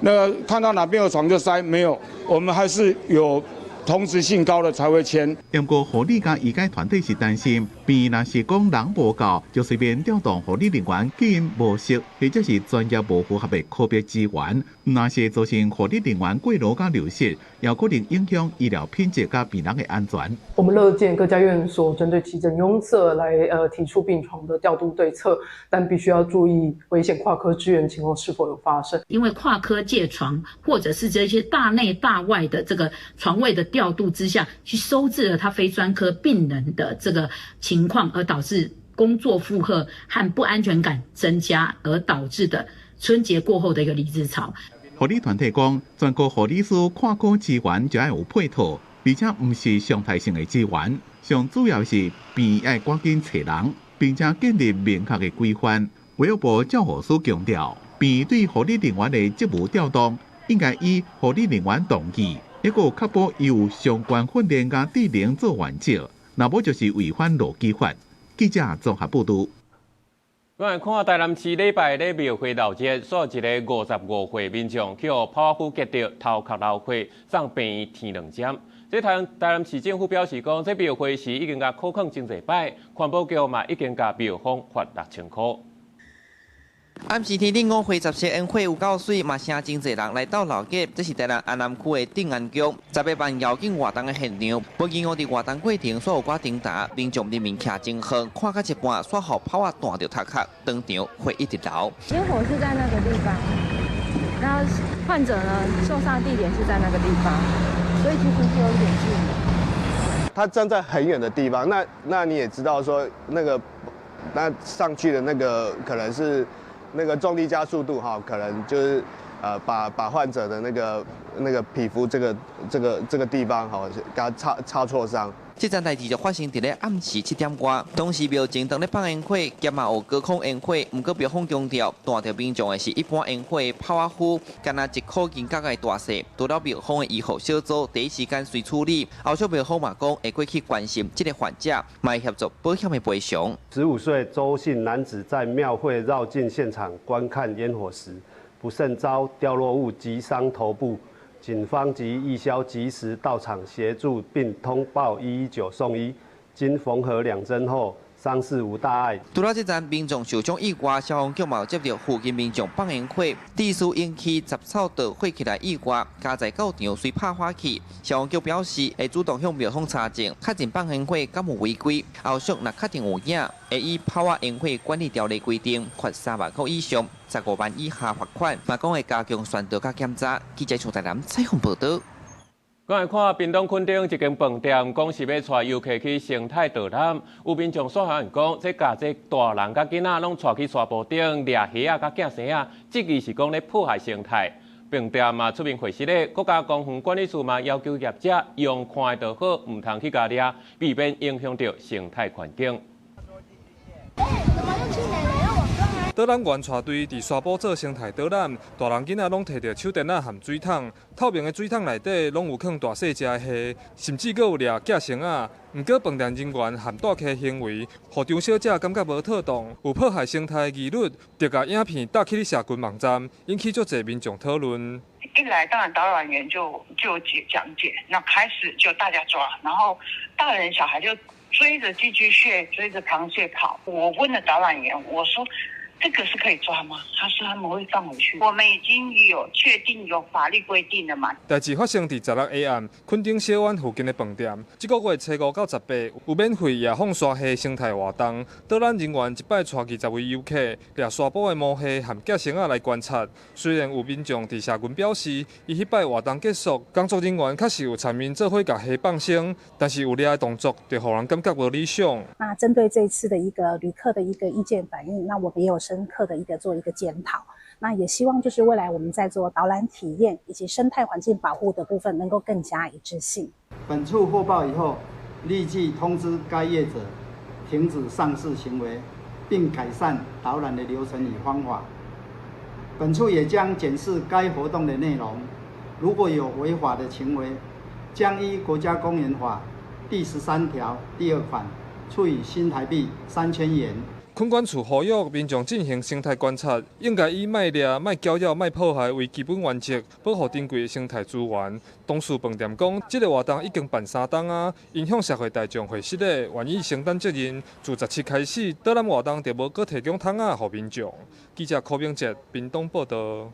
那看到哪邊有床就塞，沒有，我們還是有同質性高的才會簽。不過護理佮醫界團體是擔心，病院若是講人無夠，就隨便調動護理人員基因無適，或者是專業無符合的科別資源，若是造成護理人員過勞佮流失，也可能影響醫療品質佮病人的安全。我們樂見各家院所針對急診擁塞來提出病床的調度對策，但必須要注意危險跨科支援情況是否有發生。因為跨科借床，或者是這些大內大外的這個床位的調度之下去收治了他非專科病人的這個情況，而導致工作負荷和不安全感增加，而導致的春節過後的一個離職潮。護理團體講，全國護理師跨科支援就愛有配套，而且毋是常態性的支援，上主要是病院愛趕緊揣人。並且建立明確的規範。衛福部照護署強調，病院對護理人員的職務調動，應該以護理人員同意，抑閣確保有相關訓練佮智能做原則，若無就是違反勞基法。記者綜合報導。我來看台南市禮拜咧廟會鬧熱，煞一个55歲民眾去予炮仔烌擊著頭殼流血，送病院添兩針。這台南市政府表示講，這廟會時已經共苦囥真濟擺，環保局嘛已經共廟方罰6000箍。暗時天頂五月十七煙火有夠媠，嘛誠真濟人來鬥鬧熱。這是台南安南區的鎮安宮18萬鰩頸活動的現場。無意外佇活動過程，煞有寡偵查民眾明明徛真遠，看到一半，煞予炮仔彈著頭殼，當場血一直流。煙火是在那個地方，然後患者呢受傷地點是在那個地方，所以其實是有一點距離。他站在很遠的地方，那你也知道說，那個那上去的那個可能是。那個重力加速度哈，可能就是把患者的那個皮膚這個地方哈，給他擦挫傷。這件代誌就發生佇咧暗時7點外，當時廟前當咧放煙火，兼嘛有高空煙火。毋過廟方強調，彈著民眾的是一般煙火炮仔烌，敢若一箍銀角的大細。除了廟方的醫護小組第一時間隨處理，後續廟方嘛講會過去關心這個患者，嘛會協助保險的賠償。15歲周姓男子在廟會繞境現場觀看煙火時，不慎遭掉落物擊傷頭部。警方及義消及時到場協助，並通報119送醫，經縫合兩針後，傷勢無大礙。除了這陣民眾受傷以外，消防局嘛有接著附近民眾放煙火，致使引起雜草著火起來意外，家在到場隨拍火去。消防局表示會主動向廟方查證，確認放煙火敢有違規，後續若確定有影，會依炮仔煙火管理條例規定，罰3萬箍以上15萬以下罰款，嘛講會加強宣導佮檢查。記者從台南採訪報導。過來看屏東墾丁一間飯店，講是欲帶遊客去生態導覽，有民眾煞發現講，這共這大人佮囡仔攏帶去沙坡頂掠蝦仔佮寄生仔，質疑是講咧破壞生態。飯店嘛出面回釋咧，國家公園管理處嘛要求業者用看的就好，毋通去共掠，避免影響著生態環境。導覽員帶隊佇沙埔做生態導覽，大人囡仔攏提著手電仔和水桶，透明的水桶內底攏有囥大細隻的蝦，甚至閣有掠寄生仔。毋過飯店人員和帶客行為，予張小姐感覺無妥當，有破壞生態疑慮，就共影片貼去社群網站，引起足濟民眾討論。一來當然導覽員就講解，那開始就大家抓，然後大人小孩就追着寄居蟹、追着螃蟹跑。我問了導覽員，我說，這個是可以抓嗎？他說他們會放回去。我們已經有確定有法律規定了嘛？代誌發生佇16下暗，墾丁小灣附近的飯店。這個月初五到18，有免費野放沙蝦生態活動，導覽人員一擺帶20位遊客，掠沙埔的毛蝦和寄生仔來觀察。雖然有民眾佇社群表示，伊彼擺活動結束，工作人員確實有參𪜶做伙共蝦放生，但是有掠的動作，就予人感覺無理想。那針對這次的一個旅客的一個意見反應，那我們也有深刻的一個做一個檢討，那也希望就是未來我們在做導覽體驗以及生態環境保護的部分，能夠更加一致性。本處獲報以後，立即通知該業者停止上述行為，並改善導覽的流程與方法。本處也將檢視該活動的內容，如果有違法的行為，將依國家公園法第13條第2款，處以新台幣3000元。墾管處呼籲民眾進行生態觀察，應該以莫掠、莫攪擾、莫破壞為基本原則，保護珍貴的生態資源。當事飯店講，這個活動已經辦3冬啊，𪜶向社會大眾回釋咧，願意承擔責任。自17開始，導覽活動就無閣提供桶仔予民眾。記者柯明哲屏東報導。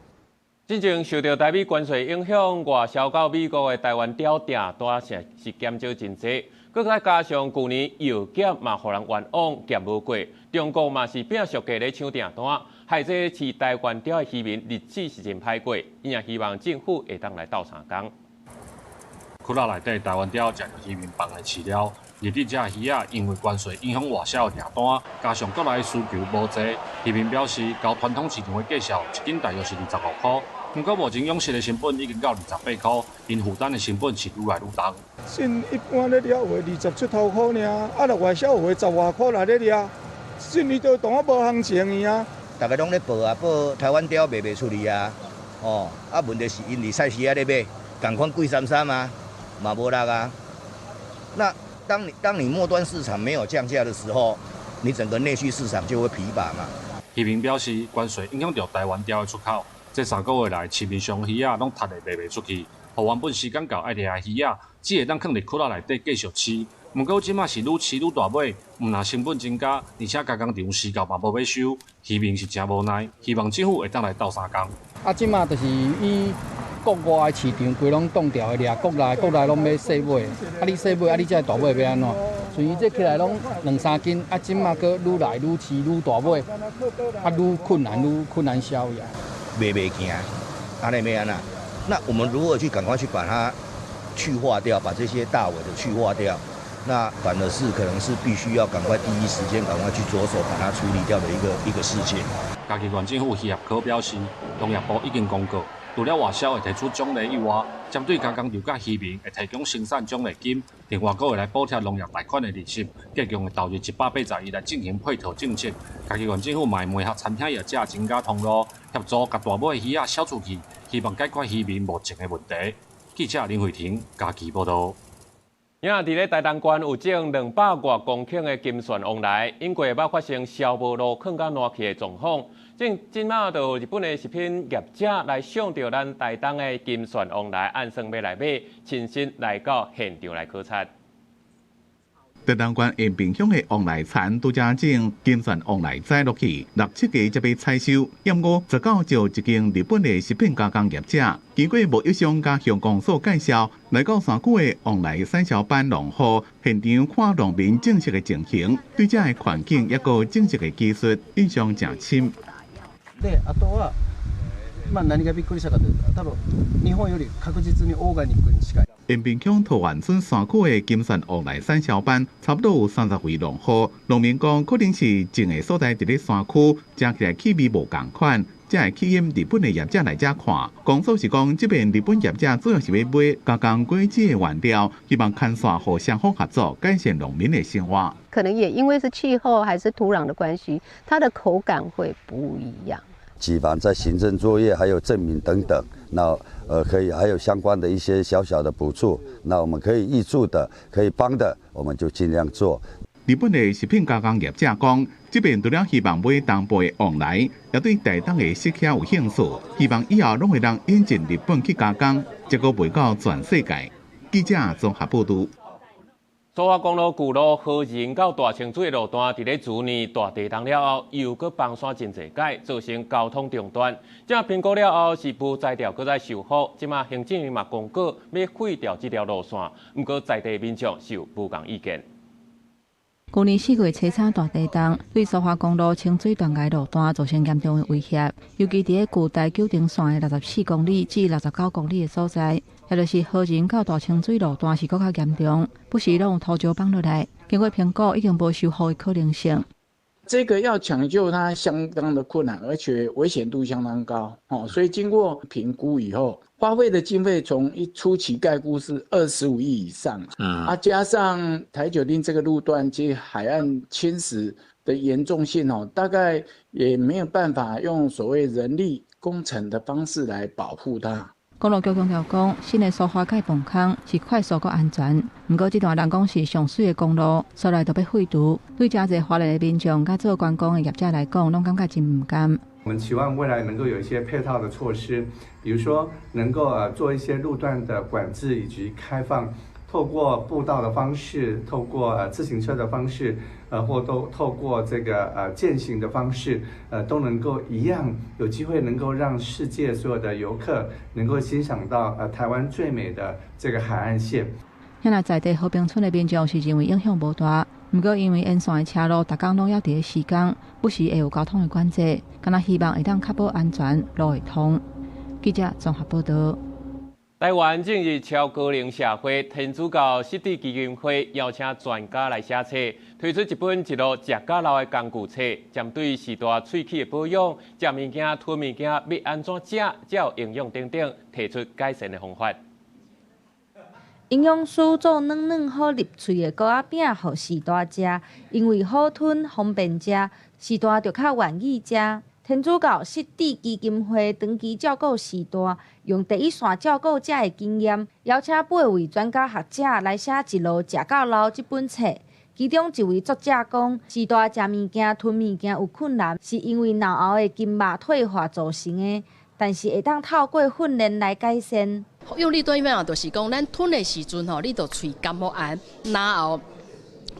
之前受著台美關稅影響，外銷到美國的台灣鯛訂單是減少真濟。閣再加上舊年藥檢嘛，予人冤枉檢無過，中國嘛是拼俗價咧搶訂單，害這飼台灣鯛的漁民日子是真歹過，𪜶也希望政府會當來鬥相共。窟仔內底台灣鯛食著漁民放的飼料，日佇遮魚仔因為關稅影響外銷的訂單，加上國內需求無濟，漁民表示，較傳統市場的價數，一斤大約是25箍。毋過目前養殖的成本已經到28箍，𪜶負擔的成本是愈來愈重。算一般咧掠話20出頭箍爾，啊，若外銷話十外箍來咧掠，信義就當我無行情啊。大家攏咧報啊，報台灣鯛賣袂出去啊，哦，啊問題是𪜶佇菜市仔咧買，仝款貴參參啊，嘛無落啊。那當你末端市場沒有降價的時候，你整個內需市場就會疲乏嘛。漁民表示，關稅影響著台灣鯛的出口，這3個月來市面上魚仔攏窒會賣袂出去，予原本時間到愛掠的魚仔，只會當囥佇窟仔內底繼續飼。毋過這馬是愈飼愈大尾，毋但成本增加，而且加工廠時到嘛無欲收，漁民是誠無奈，希望政府會當來鬥相共。啊，這馬就是以國外的市場規攏凍掉的掠，國內國內攏欲細尾，啊你細尾啊你這大尾欲按怎？所以這起來攏兩三斤，啊這馬閣愈來愈飼愈大尾，啊愈困難愈困難銷呀。賣袂行，按呢欲按怎？那我們如何去趕快去把它去化掉，把這些大尾的去化掉？那反而是可能是必須要趕快第一時間趕快去着手把它處理掉的一個事情。嘉義縣政府漁業科表示，農業部已經公告，除了外銷會提出獎勵以外，針對加工廠佮漁民會提供生產獎勵金，另外閣會來補貼農業貸款的利息，計共會投入182億來進行配套政策。嘉義縣政府嘛會媒合餐廳業者增加通路，協助共大尾魚仔銷出去，希望解決漁民目前的問題。記者林慧婷嘉義報導。也佇咧台東縣有種200外公頃的金萱旺來，頂個月捌發生燒無路囥甲爛去的狀況。這這馬就日本的食品業者來上著咱台東的金萱旺來，按算欲來買，親身來到現場來考察。台東縣延平鄉的旺來田拄才種金萱旺來栽落去，六七月才欲採收。毋過19就一間日本的食品加工業者，經過貿易商佮鄉公所介紹，來到山區的旺來產銷班農戶現場看農民種植的情形，對這个環境抑閣種植的技術印象誠深。で、あとは、まあ何がびっくりしたかというと、多分日本より確実にオーガニックに近い。延平鄉桃園村山區的金萱旺來產銷班，差不多有30位農戶。農民講，可能是種的所在佇咧山區，食起來氣味無仝款，才會吸引日本的業者來遮看。公所是講，這邊日本業者主要是欲買加工果子的原料，希望牽線予雙方合作，改善農民的生活。可能也因為是氣候還是土壤的關係，它的口感會不一樣。機房在行政作業還有證明等等，那可以還有相關的一些小小的補助，那我們可以挹注的、可以幫的，我們就盡量做。日本的食品加工業者講，這邊除了希望買東部的旺來，也對台東的釋迦有興趣，希望以後攏會當引進日本去加工，結果賣到全世界。記者綜合報導。蘇花公路舊路和仁到大清水的路段，佇咧去年大地動了後，又閣崩山真濟擺，造成交通中斷。這評估了後是無才調閣再修復，這馬行政院嘛公告欲廢掉這條路線，毋過在地民眾是有無仝意見。舊年4月初三大地動，對蘇花公路清水斷崖路段造成嚴重的威脅，尤其佇咧舊台九重線的64公里至69公里的所在，也就是和仁到大清水路段是閣較嚴重，不時攏有土石崩落來。經過評估，已經無修復的可能性。這個要搶救它相當的困難，而且危險度相當高，哦，所以經過評估以後，花費的經費從一初期概估是25億以上，啊，加上台九丁這個路段及海岸侵蝕的嚴重性哦，大概也沒有辦法用所謂人力工程的方式來保護它。公路局強調講，新的蘇花改磅空是快速閣安全。毋過這段人講是上媠的公路，所來都欲廢除。對誠濟花蓮的民眾佮做觀光的業者來講，攏感覺真毋甘。我們期望未來能夠有一些配套的措施，比如說能夠做一些路段的管制以及開放，透過步道的方式，透過自行車的方式，或都透過這個健行的方式，都能夠一樣有機會能夠讓世界所有的遊客能夠欣賞到台灣最美的這個海岸線。遐在地和平村的民眾是認為影響無大，毋過因為沿線的車路逐工攏猶佇咧施工，不時會有交通的管制，敢若希望會當確保安全，路會通。記者綜合報導。台灣進入超高齡社會，天主教失智基金會邀請專家來寫冊，推出一本一路食甲老的工具冊，針對序大喙齒的保養、食物件、吞物件欲按怎食才有營養等等，提出改善的方法。營養師做軟軟好入喙的糕仔餅，予序大食，因為好吞方便食，序大就較願意食。天主教失智基金會長期照顧序大，用第一線照顧者的經驗，邀請八位專家學者來寫《一路食到老》這本冊。其中一位作者講，序大食物件、吞物件有困難，是因為腦後的筋肉退化造成的，但是會當透過訓練來改善。用力對面就是講，咱吞的時陣吼，你就喙含予絚，然後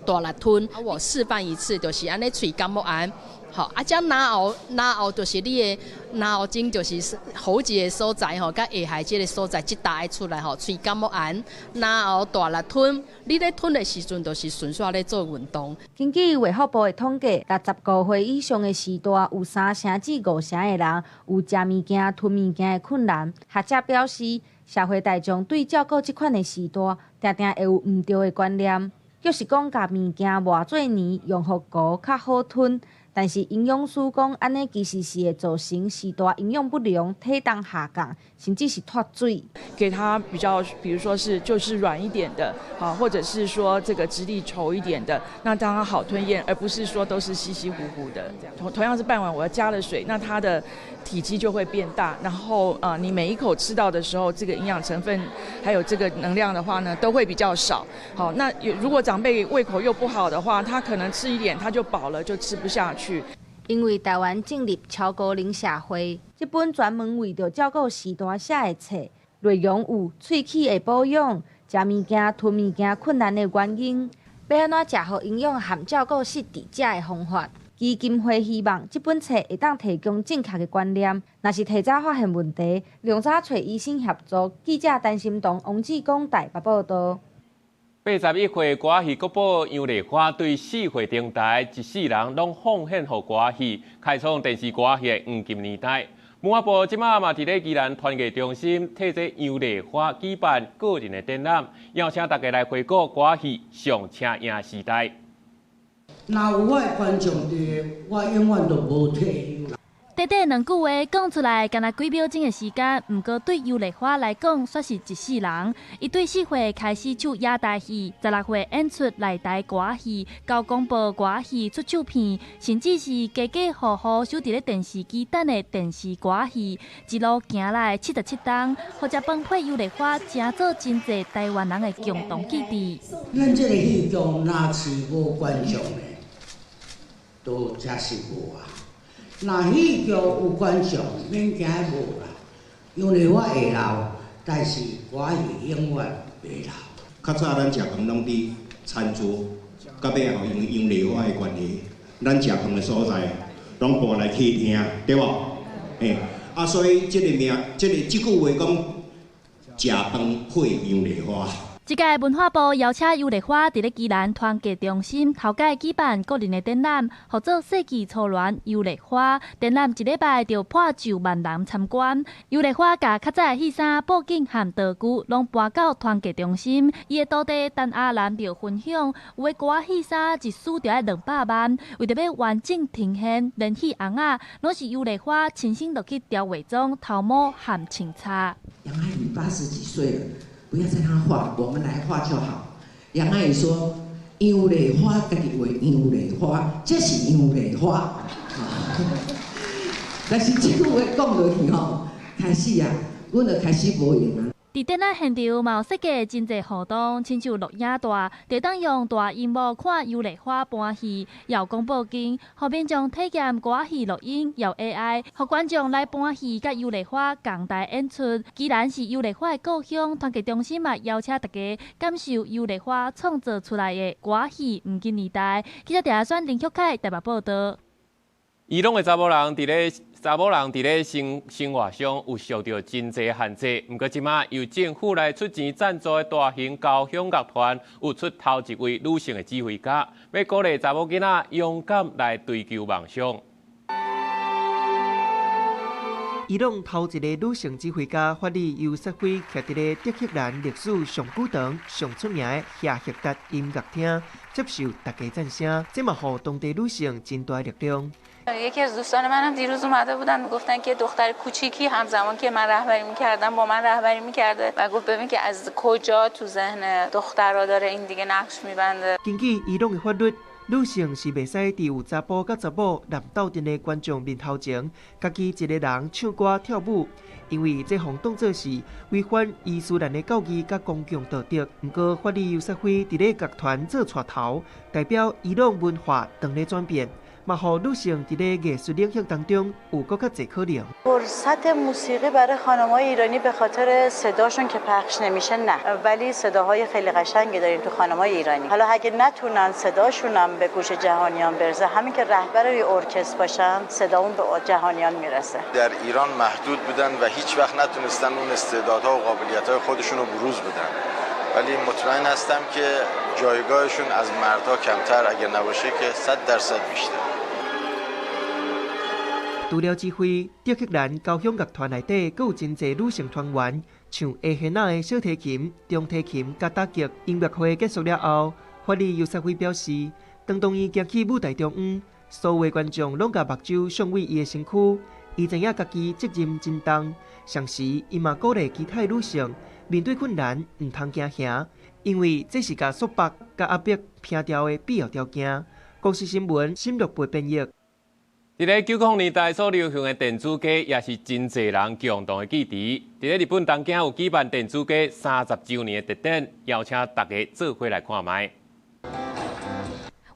大力吞。我示範一次，就是按呢喙含予絚。好，啊，這嚨喉，嚨喉就是你的嚨喉前，就是喉結的所在吼，佮下頦這个所在，這搭愛出來吼，喙含予絚，嚨喉大力吞。你咧吞的時陣，就是順紲咧做運動。根據衛福部的統計，65歲以上的序大有3成至5成的人有食物件、吞物件的困難。學者表示，社會大眾對照顧這款的序大，定定會有毋對的觀念，就是講共物件磨做泥，用予糊較好吞。但是營養師講，按呢其實是會造成序大營養不良、體重下降，甚至是脫水。給他比較，比如說是就是軟一點的，好，或者是說這個質地稠一點的，那讓它好吞嚥，而不是說都是稀稀糊糊的。這樣同樣是半碗，我要加了水，那它的體積就會變大，然後你每一口吃到的時候，這個營養成分還有這個能量的話呢，都會比較少。好，那如果長輩胃口又不好的話，他可能吃一點他就飽了，就吃不下去。因為台灣進入超高齡社會，這本專門為著照顧序大寫的冊，內容有喙齒的保養、食物件、吞物件困難的原因，欲按怎食予營養和照顧失智者的方法。基金會希望這本冊會當提供正確的觀念，若是提早發現問題，量早揣醫生協助。記者陳心彤、王志剛台北報道。81歲歌仔戲國寶楊麗花對4歲登台，一世人攏奉獻予歌仔戲，開創電視歌仔戲的黃金年代。文化部這馬嘛佇咧宜蘭團藝中心，替這楊麗花舉辦個人的展覽，邀請大家來回顧歌仔戲上車影時代。若有我的觀眾佇，我永遠都無退休。短短兩句話講出來，敢若幾秒鐘的時間，毋過對楊麗花來講，煞是一世人。伊對4歲開始唱野台戲，16歲演出內台歌仔戲，交廣播歌仔戲出唱片，甚至是家家戶戶守佇咧電視機等的電視歌仔戲，一路行來77冬，予這崩潰楊麗花成做真濟台灣人的共同記憶。咱這个戲劇若是無觀眾的，都真是無啊。若戲劇有觀眾，免驚無啦。因為我會老，但是歌戲永遠袂老。較早咱食飯攏佇餐桌，到尾後因為楊麗花的關係，咱食飯的所在攏搬來客廳，對無？嘿，啊，所以這個名，這個這句話講，食飯配楊麗花。這屆文化部邀請楊麗花佇咧宜蘭團結中心頭擺舉辦個人的展覽，號做世紀初戀楊麗花。展覽一禮拜就破上萬人參觀。楊麗花共較早的戲衫、布景和道具攏搬到團結中心。伊的徒弟陳阿蘭就分享，有的歌仔戲衫一束就愛200萬，為著欲完整呈現連戲尪仔，攏是楊麗花親身落去調畫妝、頭毛和穿插。楊阿姨80幾歲了。不要再他畫，我們來畫就好。楊阿姨說：“楊麗花家己畫楊麗花，這是楊麗花。”但是這句話講落去吼，開始啊，阮就開始無閒啊。佇展覽現場嘛有設計真濟互動，親像錄影帶，就當用大螢幕看楊麗花搬戲，也有廣播間，予民眾體驗歌仔戲錄音，也有 AI，予觀眾來搬戲，佮楊麗花仝台演出。既然是楊麗花的故鄉，團結中心嘛邀請大家感受楊麗花創造出來的歌仔戲黃金年代。記者鄭阿選、林旭凱台北報道。伊朗的查某人佇咧生活上有受著真濟限制，毋過這馬由政府來出錢贊助的大型交響樂團，有出頭一位女性的指揮家，欲鼓勵查某囡仔勇敢來追求夢想。伊朗頭一个女性指揮家法里尤瑟菲，徛佇咧德黑蘭歷史上古長、上出名的夏赫達音樂廳，接受大家讚聲，這嘛予當地女性真大力量。یکی از دوستان منم دیروز اومده بودن میگفتن که دختر کوچیکی همزمان که من رهبری میکردم با من رهبری میکرده و گفت ببین که از کجا تو ذهن دخترها داره این دیگه نقش میبنده。根據伊朗的法律，女性是袂使佇有查埔佮查某男鬥陣的觀眾面頭前，家己一个人唱歌跳舞，因為這予當做是違反伊斯蘭的教義佮公共道德。毋過，法理尤瑟菲佇咧樂團做帶頭，代表伊朗文化當咧轉變，嘛予女性佇咧藝術領域當中有閣較濟可能。 فرصت موسیقی برای خانم‌های ایرانی به خاطر صداشون که پخش نمیشه نه، ولی صداهای خیلی قشنگی داریم تو خانم‌های ایرانی. حالا اگه نتونن صداشون هم به گوش جهانیان برسه، همین که رهبر یه ارکستر باشن صدامون به جهانیان میرسه. در ایران محدود بودن و هیچ وقت نتونستن اون استعدادها و قابلیت‌های خودشون رو بروز بدن، ولی مطمئن هستم که جایگاهشون از مردها کمتر اگر نباشه که 100% بیشتر. 除了指揮，德黑蘭交響樂團內底閣有真濟女性團員，像下弦仔的小提琴、中提琴佮打擊。音樂會結束了後，法理尤瑟菲表示，當伊行去舞台中央，所有的觀眾攏共目睭向為伊的身軀，伊知影家己責任真重。同時，伊嘛鼓勵其他女性面對困難毋通驚嚇，因為這是共束縛佮壓迫摒掉的必要條件。公視新聞沈樂培編譯。佇咧90年代所流行的電子雞，也是真濟人共同的記憶。佇咧日本東京有舉辦電子雞30週年的特展，邀請大家做伙來看覓。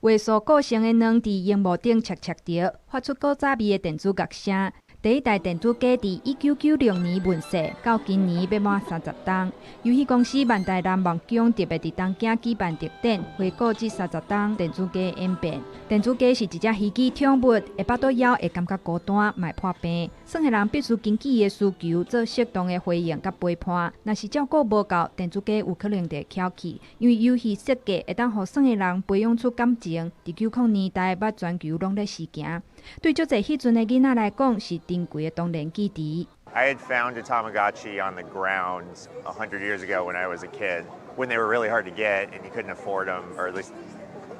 畫素個性的卵佇螢幕頂切切著，發出古早味的電子樂聲。第一代電子雞佇1996年問世，到今年欲滿30冬。遊戲公司萬代南夢宮特別佇東京舉辦特展，回顧這三十冬電子雞演變。電子雞是一隻虛擬寵物，會腹肚枵，會感覺孤單，嘛會破病。耍的人必須根據伊的需求做適當的回應佮陪伴。若是照顧無夠，電子雞有可能就會翹去。因為遊戲設計會當予耍的人培養出感情。佇90年代，捌全球攏咧時行。對足濟彼陣的囡仔來講，是珍貴的童年記憶。 I had found a Tamagotchi on the ground 100 years ago when I was a kid, when they were really hard to get and you couldn't afford them, or at least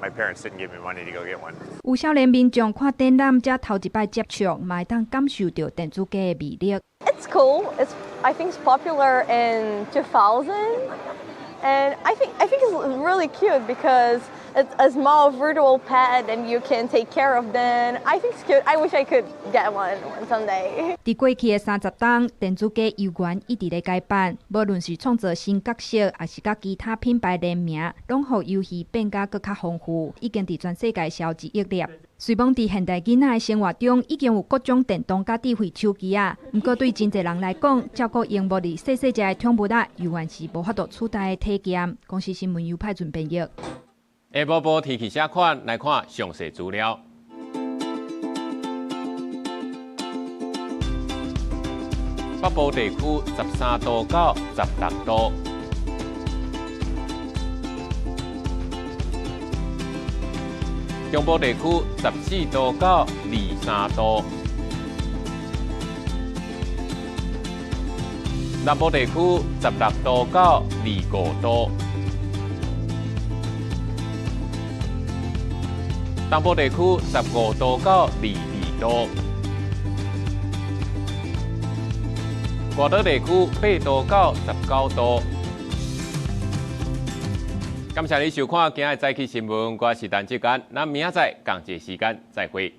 my parents didn't give me money to go get one. 有少年民眾看展覽，才頭一擺接觸，嘛會當感受著電子雞的魅力。 It's cool. I think it's popular in 2000, and I think it's really cute because it's a small virtual pet and you can take care of them. I think it's cute. I wish I could get one someday. 佇過去的30冬，電子雞猶原一直咧改版，無論是創造新角色，抑是佮其他品牌聯名，攏予遊戲變甲閣較豐富，已經佇全世界銷1億粒。雖罔佇現代囡仔的生活中，已經有各種電動佮智慧手機仔，毋過對真濟人來講，照顧螢幕裡細細隻的寵物仔，猶原是無法度取代的體驗。公視新聞由派俊編譯。下晡晡天氣啥款？來看詳細資料。北部地區13度到16度。中部地區14度到23度。南部地區16度到25度。東部地區15度到22度。外島地區8度到19度。感謝你收看今日早起新聞，我是陳志剛，咱明仔載仝一個時間再會。